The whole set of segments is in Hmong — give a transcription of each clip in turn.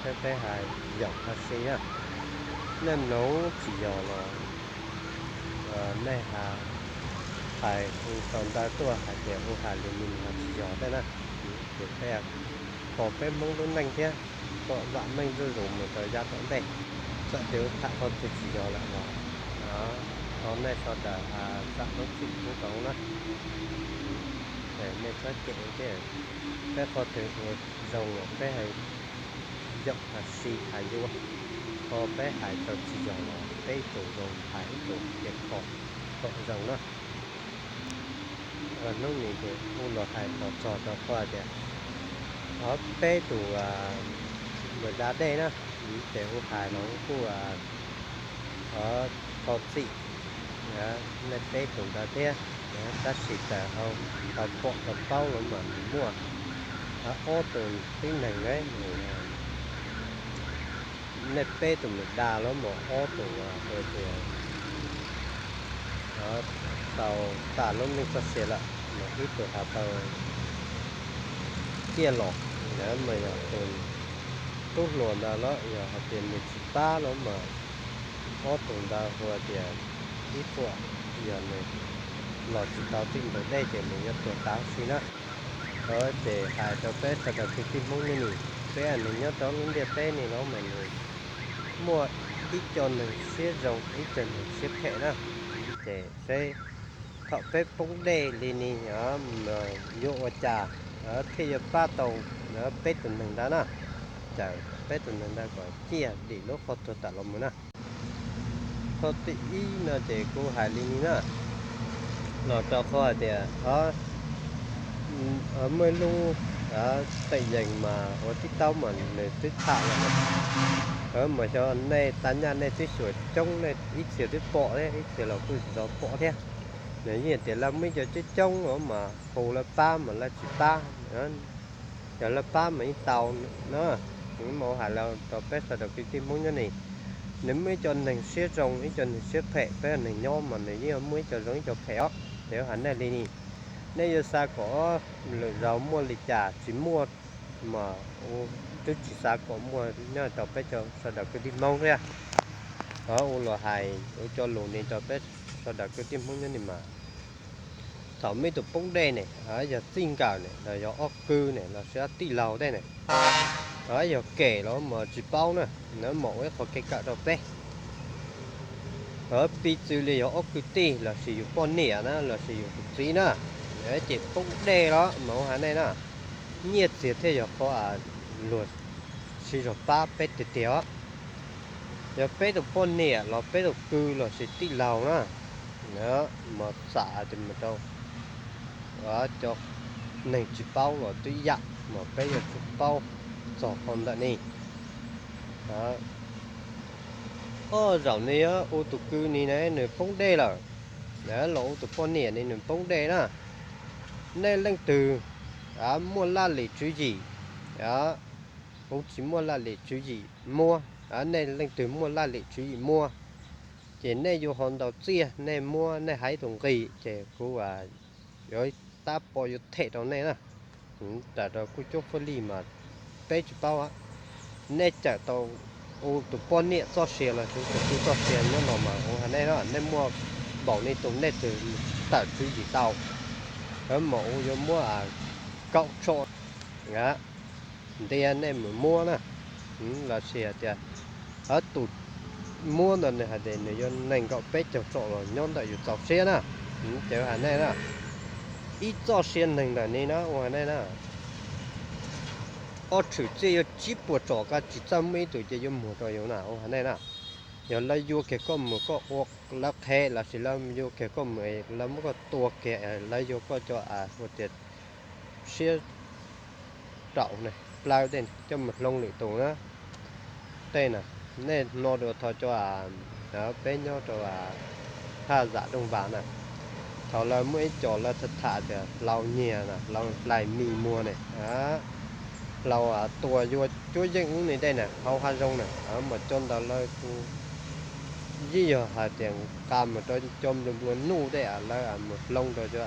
Peb hais yaum ha si na, nej mloog tsis yog los nej hais hu tau ntawv tuaj hais tias hu hais li ni los tsis yog thiab na. Ces peb, pom peb Hmoob lub neej thiab kom vam meej zuj zus mus rau yav tom ntej. Txawm tias tham qhov twg tsis yog lawm los thov nej sawv daws zam lub txim pub rau na. Nej txhob cem thiab. Peb qhov twg ua zoo los peb hais yaum ha si hais yuav, ho peb hais tau tsis yog los peb ib tug zoo hais ib tug ces kom, kom zoo na. Hnub no ces kuv los hais los txog rau qhov tias peb tus mus da dej na, ces kuv hais los kuj thov txim nej peb tus ntawd thiab, tab sis txawm ho pom tau paub los mas nws muaj ob tug tib neeg nej peb tus mus da los mas ob tug hais tias tau tas lub neej txoj sia lawm, mas ib tug ho tau ciaj los, mas yog tus tub hluas ntawd los yog hais tias nws tsis pab los mas ob tug ntawd hu tias ib txuam yog nws los tsis tau txij ntua dej ces nws yuav tuag tas si na. Ces hais rau peb sawv daws kwv tij Hmoob nyob ni, peb nws nyob rau lub ntiaj teb ni los mas nws muaj ib co neeg siab zoo ib co neeg siab phem na. Ces seb thaum peb poob dej li ni yuav ua cas thiaj yuav pab tau peb tus neeg ntawd na, caum peb tus neeg ntawd kom ciaj dim lub qhov tuag tawm los mus na. Qhov thib ib no ces kuv hais li ni na, los rau qhov hais tias muaj ib lub teem yees mas ua tib taub mas nws twb tham lawm, mas xyov nej tag nyaj nej twb xyuas coob nej ib txhia twb pom thiab ib txhia los kuj tsis tau pom thiab. Nws yeej tias lawv muaj ib co coob coob os mas hu lawv pab mas lawv tsis pab. Yog lawv pab mas yeej tau na. Kuv mam hais los rau peb sawv daws kwv tij Hmoob nyob ni, nws muaj ib co neeg siab zoo ib co neeg siab phem, peb neeg nyob mas nws yeej muaj ib co zoo ib co phem os. Ces hais nej li ni, nej yuav xav kom lwm zaus muaj li cas tsis muaj mas twb tsis xav kom muaj nyob rau peb sawv daws kwv tij Hmoob thiab. Ua los hais ua cov lus ni rau peb sawv daws kwv tij Hmoob nyob ni mas, thaum muaj ib tug poob dej ne, yog txij nkawm ne los yog ob kwv ne los sis tij laug tej ne, yog kem los mas tsis paub na, nws mam ua ib qho kev kawm rau peb. Piv txwv li yog ob kwv tij los sis yus poj niam na los sis yus tus txiv na, ces poob dej los mas ua hais nej na, nyiaj txiag thiaj yog qhov luag siv zog pab peb tiag tiag os. Yog peb tus poj niam los peb tus kwv los sis tij laug na, mas xam tias mus rau cov neeg tsis paub los twb yam mas peb yuav tsum paub txog qhov ntawm ni. Ob zaum ni ua tus kwv ni ne nws poob dej lawm, los ua tus poj niam ni nws poob dej na. Nej leej twg muaj laj lim tswv yim, kuv tsis muaj laj lim tswv yim muab, nej leej twg muaj laj lim tswv yim muab, ces nej yuav ho ntaus txiaj, nej muab nej hais tus nqi ces kuv yuav tab pov yuav them rau nej na. Tam rau kuj cuab fuab lij mas peb tsis paub, nej cawm tau ua tus poj niam txoj sia los sis tus kwv txoj sia nyob no mas ua hais nej na, nej muaj npaum li tus nej twg tawm tswv yim tau, mas ua yuav muab kaum tso ntiav nej mus muab na. Los sis hais tias tus muab ntawd nws hais tias nws yuav nees nkaum peb caug tso los nyob ntawm yus txaus siab na. Ces hais nej na, ib txoj sia neeg ntawm ni na ua hais nej na, ob tshwm txiaj yuav tsib puas tso koj tsis txawj muaj ib tug ces yuav muag rau yus na ua hais nej na. Yog lawv yuav kiag koj mus koj ua lawv qhev los sis lawv yuav kiag koj mus lawv muab koj tua kiag lawv yuav koj cov ua tias siab raum ne plawv tej coj mus hloov lwm tus na. Tej na, nej hnov dua thaum cov peb nyob rau thaj zam Dooj Vas na, thaum lawv muaj ib co lawv tham tham tias hlau nyiag na, hlau nplais mis muag ne, hlau tua yuav cuab yeej ub ni tej na hauv hav zoov na, mas cov ntawd lawv kuj yeej yog hais tias nqa mus rau cov nplua nplua nuj tej lawv mus hloov rau cov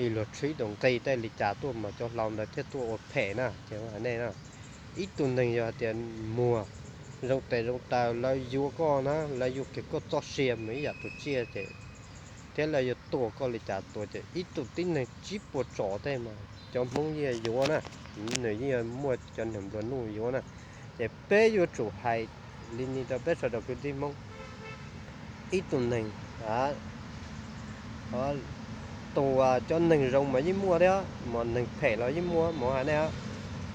ib luag tswv ib tus nqi tej li cas tuaj mas cov hlau ntawd thiaj tuaj ua phem na ces hais nej na. Ib tug neeg yog hais tias muag zoo tes zoo taw, lawv yuav koj na, lawv yuav kiag koj txoj sia mus ib yam tus tsiaj ces, thiab lawv yuav tua koj li cas tua ces ib tug tib neeg tsib puas tsom tej mas cov Hmoob yeej yuav na, nws yeej muaj cov neeg nplua nuj yuav na. Ces peb yuav tsum hais li ni rau peb sawv daws kwv tij Hmoob, ib tug neeg, tus, cov neeg zoo mas yeej muaj thiab, mas neeg phem los yeej muaj mas hais nej,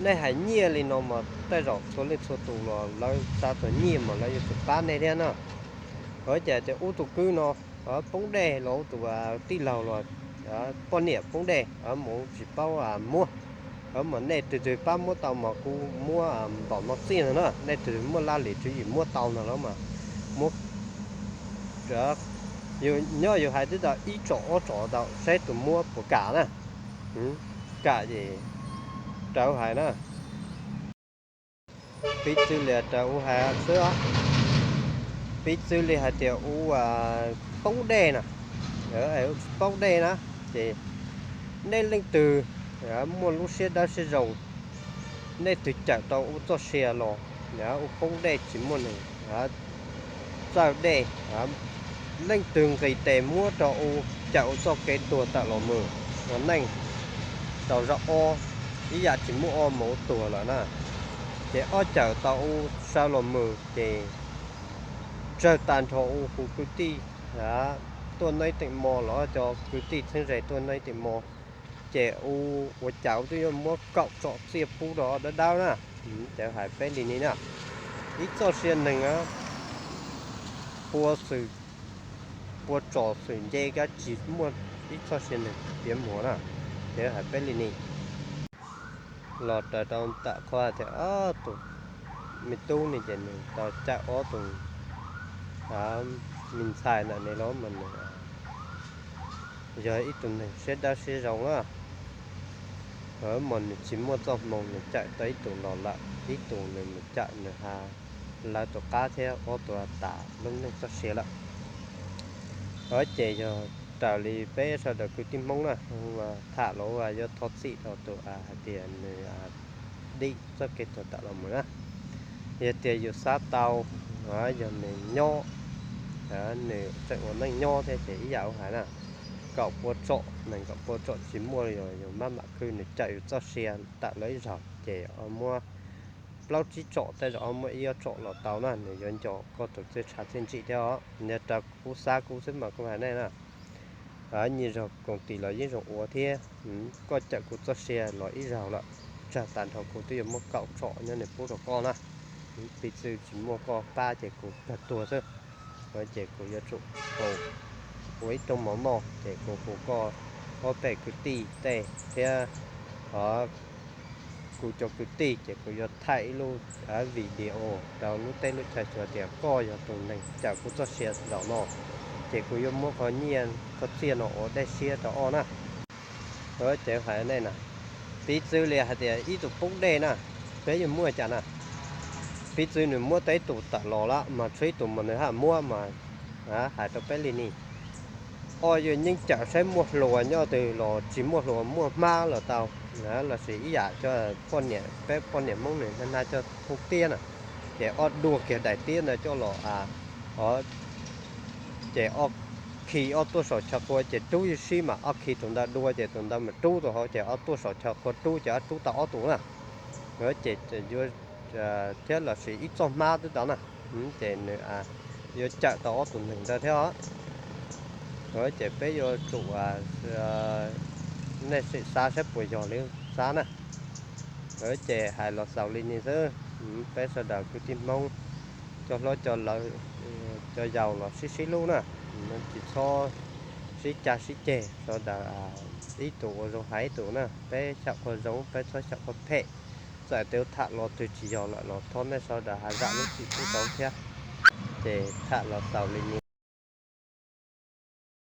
nej hais nyiaj li no mas tej zaum txhua leej txhua tus los lawv xav txog nyiaj mas lawv yuav tsum pab nej thiab na. Ua cas ces ub tus kwv no poob dej los ub tus tij laug los poj niam poob dej mas tsis paub muab, mas nej twg twg pab muab tau mas kuv muab npaum no txiaj no na, nej twg muaj laj lim tswv yim muab tau no los mas muab. Nyob yus hais twb tau ib tsom ob tsom tau saib tus muab puas kam na, kam ces raws hais na. Piv txwv li raws ua hais xwb, piv txwv li hais tias ua poob dej na, poob dej na, ces nej leej twg muaj lub siab dawb siab zoo, nej twg cawm tau ua txoj sia los ua poob dej tsis muaj neeg txawj dej, leej twg nqis tes muab rau ua cawm ua txoj kev tuag tawm los mus ua neej rau zaum ob, ib yam tsis muaj ob mus ua tuag lawm na. Ces ob cawm tau ua sawv los mus ces tsawg tag nrho ua hu kwv tij tuaj neeb teem mo los cov kwv tij txheeb ze tuaj neeb teem mo, ces ua, ua cas twb yuav muab kaum tsom txiaj pub rau dawb dawb na. Ces hais peb li ni na, ib txoj sia neeg pua xwm, pua tsom xwm nce kab tsis muaj ib txoj sia neeg piav muag na. Ces hais peb li ni los raws rau tam qhov tias ob tug me tub ne ces nws tau cawm ob tug me ntxhais ntawm ne los mas nws yog ib tug neeg siab dawb siab zoo na. Mas nws tsis muaj txoj hmoo nws cawm tau ib tug los lawm, ib tug nws mus cawm nws ha lawv tus qab thiab ob tug tas lub neej txoj sia lawm. Ces yog raws li peb sawv daws kwv tij Hmoob na, tham los yuav thov txim rau tus hais tias nws dim txoj kev tuag tawm los mus na. Yog tias yus xav tau, yog nws nyob, nws tseem ua neej nyob thiab ces ib yam ua hais na, kaum pua tsom, nees nkaum pua tsom tsis muaj li, yus maj mam khwv nws cawm yus txoj sia tawm los ib zaug ces muab plaub tsib tsom tej zaum muaj ib ob tsom los tau na, nws yuav nco koj tus txiaj tshav txiaj ntsim thiab os. Nyob rau kuv xav kuv xwb mas kuv hais nej na, nyias zog koom tim los yeej zoo ua thiab. Koj cawm kuv txoj sia los ib zaug lawm, tsawg tag nrho kuv twb yuav muab kaum tsom nyob nws pub rau koj na. Piv txwv tsis muaj koj pab ces kuv kawg tuag xwb. Ces kuv yuav tsum hu, ua ib rooj mov noj ces kuv hu koj ob peb kwv tij tej thiab, kuv cov kwv tij ces kuv yuav thaij ib lub video rau lub teb lub chaw xyuas tias koj yog tus neeg cawm kuv txoj sia zaum no, ces kuv yuav muab qhov nyiaj qhov txiaj no ua dej siab rau koj na. Ces hais nej na, piv txwv li hais tias ib tug poob dej na, peb yuav muab cas na? Piv txwv nws muab tau ib tug tawm los lawm mas tshuav ib tug mas nws haj muab mas, hais rau peb li ni, koj yuav yeej cawm saib muaj hluas nyob twg los tsis muaj hluas muaj hmab los tau, lossis ib yam cov poj niam, peb poj niam Hmoob nws nag nag coj thoob tiab na, ces koj dua kiag daim tiab ntawd coj los, ces koj khi koj tuaj saum chaw qhua ces rub ib sib mas koj khi tus ntawd dua ces tus ntawd mas rub tus hauv ces koj tuaj saum chaw qhua rub ces koj rub tau ob tug na. Ces yuav, thiab lossis ib txoj hmab twb tau na, ces nws yuav cawm tau ob tug neeg ntawd thiab os. Ces peb yuav tsum, nej sim xav saib puas yog li xav na. Ces hais los xaus li ni xwb, peb sawv daws kwv tij Hmoob, cov hlob cov laus, cov yaus los sib sib hlub na, tsis txhob sib cav sib ceg, sawv daws ib tug ua zoo hais ib tug na, peb xyaum qhov zoo peb txhob xyaum qhov phem. Txawm tias tham los twg tsis yog lawm los thov nej sawv daws ho zam lub txim pub rau thiab. Ces tham los xaus li ni.